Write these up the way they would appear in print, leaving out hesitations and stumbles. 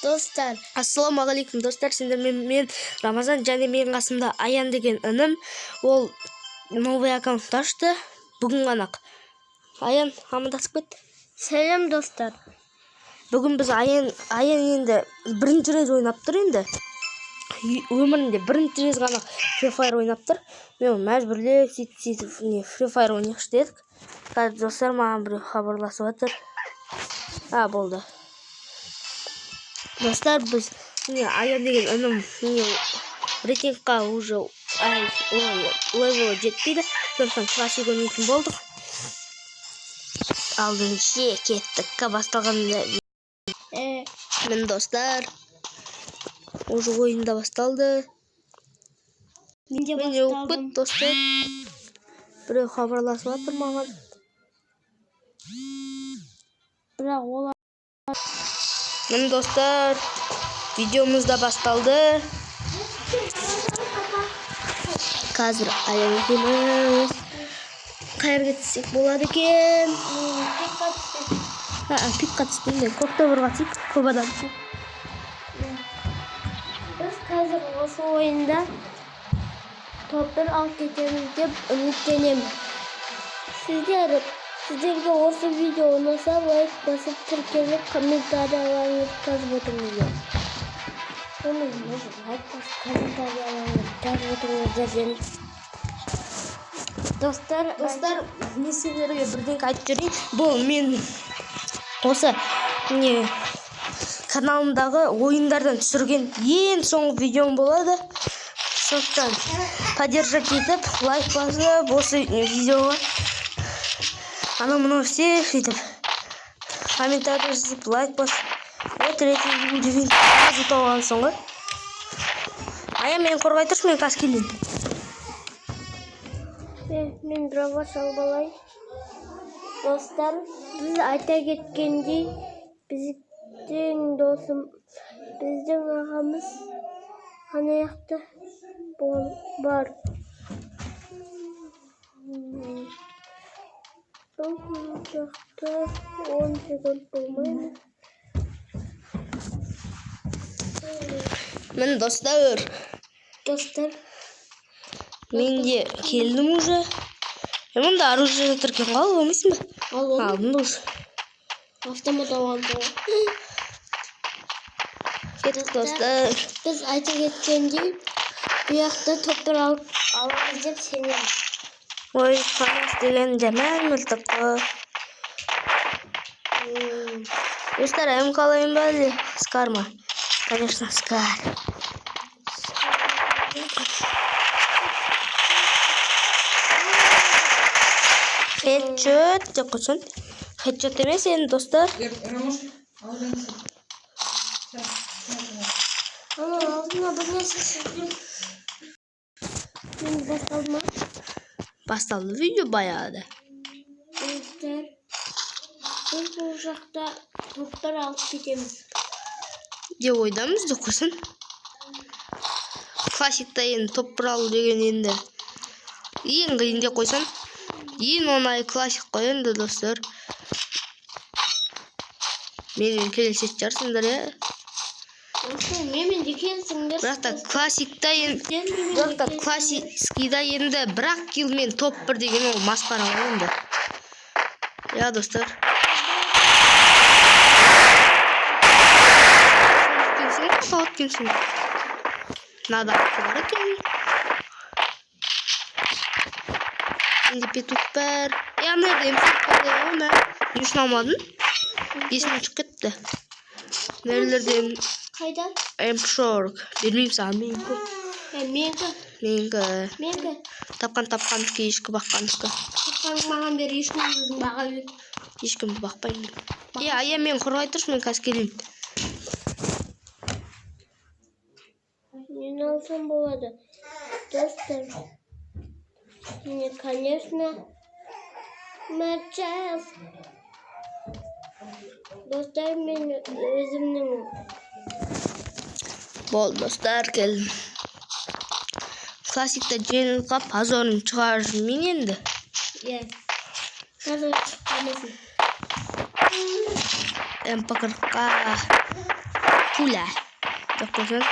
Достар, Ассалаумағалейкум, достар! Сендермен мен, Рамазан, және менің қасымда Аян деген інім. Ол новый аккаунт ашты бүгін ғана ақ. Аян, амандасып кет. Сәлем, достар. Бүгін біз Аян енді бірінші рет ойнап тұр енді. Өмірінде бірінші рет ғана Free Fire ойнап тұр. Мен оны мәжбүрлеп, сөйтіп сөйтіп не Free Fire ойнайықшы дедік. Қазір, достар, маған біреу хабарласып жатыр. А, болды. Достар, біз міне, Аян деген інім міне рейтингқа уже, ай, ол левелі жетпейді, сондықтан классик ойнайтын болдық. Ал ендеше кеттік басталғанда. Міне, достар, уже ойын да басталды. Мен де Міне, болып басталдым. кетті, достар. Біреу хабарласып жатыр маған. Бірақ ол Міне, достар, видеомыз да басталды. Қазір Аян екеуміз қай жерге түссек болады екен? А, пикқа түспеймін, көк тобырға түсейік, көп адам. Біз қазір осы ойында топ 1 алып кетеміз деп үміттенемін. Сіздерге осы видео ұнаса, лайк басып, тіркеліп, комментарияларыңызды жазып отырыңыздар. Оны может лайк басып, комментарияларыңызды жазып отырыңыздар және достар. Достар, мен сендерге бірдеңке айтып жіберейін. Бұл мен осы не каналымдағы ойындардан түсірген ең соңғы видеом болады. Сондықтан поддержать етіп, лайк басып, осы видеоға анау мынау істеп, сөйтіп комментарий жазып, лайк басып. Вот, третий уровень сразу тауып алғансың ғой. Ая, мені қорғай тұршы, мен қазір келемін. Мен дробаш алып алайын. Достар, біз айта кеткендей, біздің досым, біздің ағамыз ана жақта бар. Бұл жақта 10 секунд болмайды. Міне, достар. Достар, Мен де келдім уже. Е, мұнда оружие жатыр екен ғой, алып алмайсың ба? Ал оны. Алдым да уже. Автомат алған ғой. Кеттік, достар. Біз айта кеткендей, бұл жақта топ 1 алып аламыз деп сенемін. Ой, Фамас деген жаман мылтық қой. Достар, МК алайын ба әлде Скар ма? Конечно, Скар. Хедшот деп қойсын. Хедшот емес енді, достар. Рамош, алдыңғы. Ана алдына бір нәрсе шықты. Мен басталды ма? Басталды видео баяғыда. Достар, біз бұл жақта топтар алып кетеміз. Деп ойдамыз деп қойсын. Классикта енді топ бір алу деген енді ең қиын деп қойсаң, ең оңайы классик қой енді, достар. Менімен келісетін шығарсыңдар, иә? Достар, менімен де келісіңдер. Бірақ та классикта енді Сіздер менімен бірақ де та келісіңдер. Классическийда енді бір-ақ киллмен топ бір деген ол масқара ғой енді, иә, достар? Кеткенсің ғой, салып кеткенсің. Мынада бар екен. Менде петух бар. Е, ана жерде М4 бар еді ғой, мә. Не үшін алмадың? Есімнен шығып кетті. Мына жерлерде. Қайда? М40 бермеймін саған, менікі. Е, менікі. Менікі. Менікі. Тапқан тапқандікі, ешкі баққандікі. Тапқан маған бер, ешкім өзің баға бер. Ешкімді бақпаймын мен. Е, Ая, мен қорғай тұршы, мен қазір келейін. Нені алсам болады? Достар, мне, конечно, Мачас. Достар, мен өзімнің Болды, достар, келдім. Классикта жеңіліп қалып, позорын шығарып жүрмейін енді. Иә. Қазір шығып қалмасын. МП 40-қа. Пуля деп қойсаң.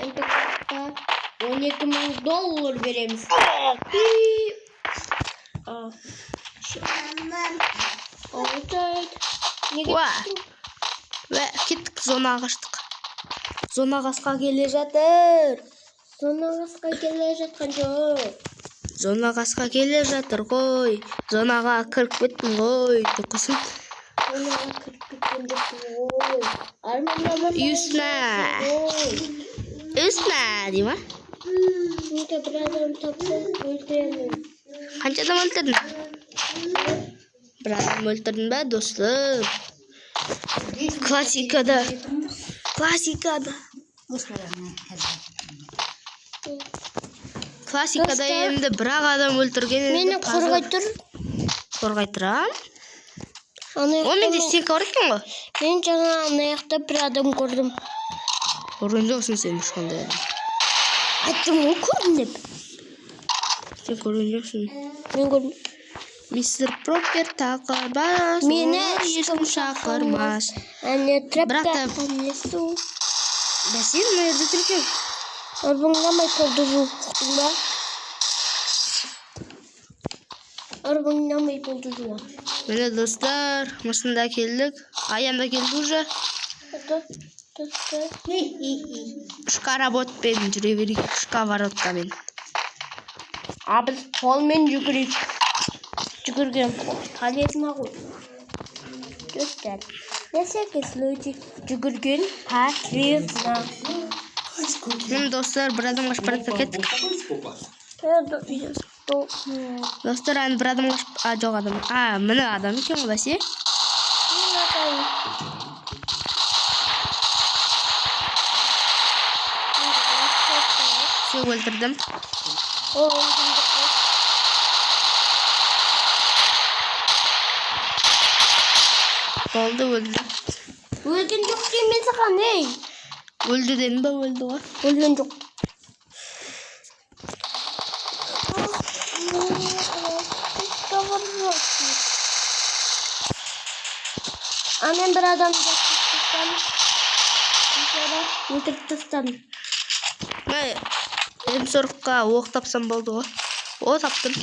МП-қа 12 000 доллар береміз. А, Alright. Неге Уа. түстің? Уә, кеттік, зонаға қаштық. Зона қасқа келе жатыр. Зона қасқа келе жатқан жоқ. Зона қасқа келе жатыр ғой. Зонаға кіріп кеттім ғой деп қойсаң. Зонаға кіріп кеткен жоқпын ғой. Армандамай Үстіне. ғой. Үстіне дей ма? Неге бір адам тапсам, өлтіремін. Қанша адам өлтірдің? Бір адам өлтірдің ба, достым? Классикада. Классикада. Классикада Достар. енді бір-ақ адам өлтірген енді Мені позор. қорғай тұр. Қорғай тұрам. Ана О, менде жақта стенка бар екен ғой. Мен жаңа ана жақта бір адам көрдім. Көрген жоқсың сен ешқандай адам. Айттым ғой, көрдім деп. Сен көрген жоқсың. Мен көрдім. Мистер Пропер тақырбас. Мені оны ешкім шақырмас. Әне Бірақ трапта, та- әне су. Бәсе, мына жерде тұр екен. Арбаңдамай полды жу, ұқтың ба? Арбаңдамай полды жу. Міне, достар, осында келдік. Аян да келді уже. Достар. Шкаработпен жүре берейік. Шкавороткамен. А біз қолмен жүгірейік. Жүгірген қол полезно ғой. Достар, на всякий случай жүгірген полезно. Міне, достар, бір адам қашып бара жатыр, кеттік. Достар, әне бір адам қашып. А, жоқ адам. А, міне адам екен ғой, бәсе. Мен атайын. Все, өлтірдім. Ол өлген жоқ қой. Болды, өлді. Өлген жоқ деймін мен саған, ей. Өлді дедім ба, өлді ғой. Өлген жоқ. А мен бір адамды тастадым. Бейшара, өлтіріп тастадым. Мә, М40-қа оқ тапсам болды ғой. О, таптым.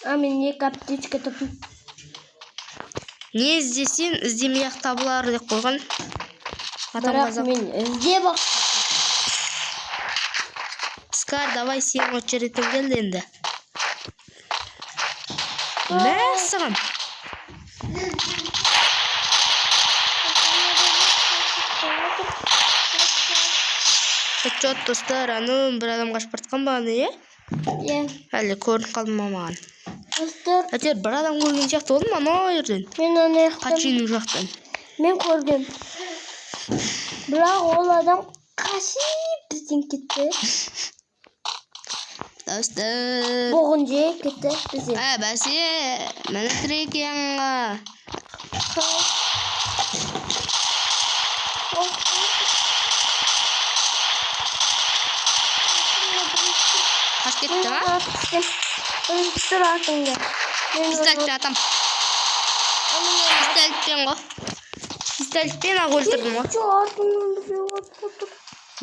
А мен екі аптечка таптым. Не іздесең, іздемей ақ табылар деп қойған. Атам Бірақ қазақ. мен іздеп ақ. Скар, давай, сенің очередің келді енді. Мәссаған. Хедшот, достар, анау бір адам қашып бара жатқан бағана, иә? Иә. Әлі көрініп қалды ма маған? Достар, Әйтеуір бір адам көрген сияқты болдым анау жерден. Мен ана жақтан Пачинның жақтан. Мен көргем. Бірақ ол адам қашып бізден кетті. Достар. Боғын жеп кетті бізден. Ә, бәсе, міне тұр екен ғой. Қалай? Ох, Қашып кетті ма? Тұр артыңда. Мен Пистолетпен атам. Пистолетпен ғой. Пистолетпен ақ өлтірдім ғой. Жоқ, артыңнан біреу атып отыр.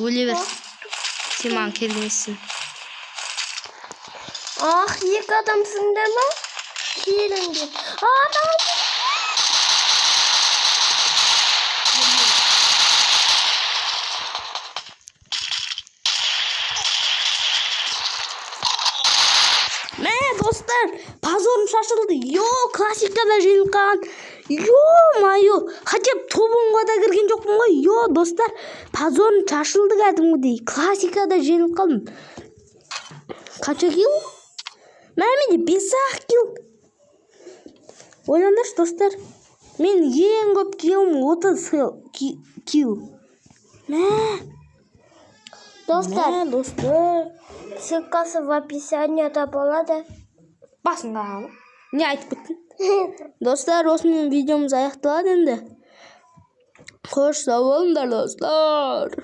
Өле бер. Сен маған керек емессің. Ах, екі адамсыңдар ма? Келіңдер. Адам! Мә, достар, позорым шашылды. Йо, классикада жеңіліп қалған. Ё-моё, хотя бы топ 10-ға да кірген жоқпын ғой. Йо, достар, позорым шашылды кәдімгідей. Классикада жеңіліп қалдым. Қанша килл? Мә, менде бес ақ килл. Ойлаңдаршы, достар. Мен ең көп киллім 30 килл. Мә, Достар, мә, достар. Ссылкасы в описанияда болады. Басыңға ал. Не айтып кеттің? Достар, осымен видеомыз аяқталады енді. Қош, сау болыңдар, достар.